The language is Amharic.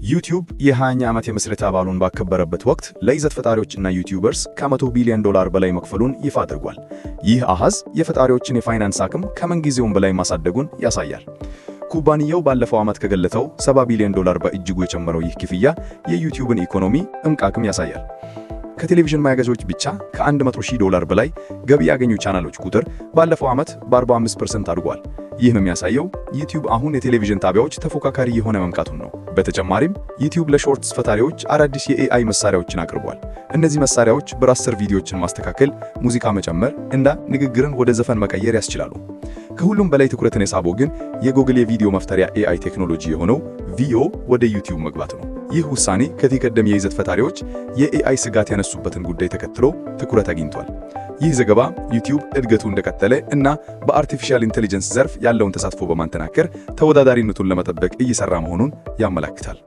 ዩቲዩብ የ20ኛ ዓመት የምስረታ በዓሉን ባከበረበት ወቅት ለይዘት ፈጣሪዎችና YouTubers ከ100 ቢሊዮን ዶላር በላይ መክፈሉን ይፋ አድርጓል። ይህ አሃዝ የፈጣሪዎችን የፋይናንስ አቅም ከምንጊዜውም በላይ ማሳደጉን ያሳያል። ኩባንያው ባለፈው ዓመት ከገለጠው 70 ቢሊዮን ዶላር በእጅጉ የጨመረው ይህ ክፍያ የዩቲዩብን ኢኮኖሚ እምቅ አቅም ያሳያል። ከቴሌቪዥን ማያገዞች ብቻ ከ100 ሺህ ዶላር በላይ ገቢ ያገኙ ቻናሎች ቁጥር ባለፈው ዓመት በ45% አድጓል። ይህም የሚያሳየው ዩቲዩብ አሁን የቴሌቪዥን ጣቢያዎች ተፎካካሪ የሆነ መምጣቱን ነው። በተጨማሪም ዩቲዩብ ለ Shorts ፈጣሪዎች አዳዲስ የ AI መሳሪያዎችን አቅርቧል። እነዚህ መሳሪያዎች በራስ ሰር ቪዲዮዎችን ማስተካከል፣ ሙዚቃ መጨመር እና ንግግርን ወደ ዘፈን መቀየር ያስችላሉ። ከሁሉም በላይ ትኩረትን የሳበው ግን የጎግል የቪዲዮ መፍጠሪያ AI ቴክኖሎጂ የሆነው Veo ወደ ዩቲዩብ መግባት ነው። ይህ ውሳኔ ከዚህ ቀደም የይዘት ፈጣሪዎች የ AI ስጋት ያነሱበትን ጉዳይ ተከትሎ ትኩረት አግኝቷል። ይህ ዘገባ ዩቲዩብ እድገቱ እንደቀጠለ እና በ artificial intelligence ዘርፍ ያለውን ተሳትፎ በማጠናከር ተወዳዳሪነቱን ለመጠበቅ እየሰራ መሆኑን ያመላክታል።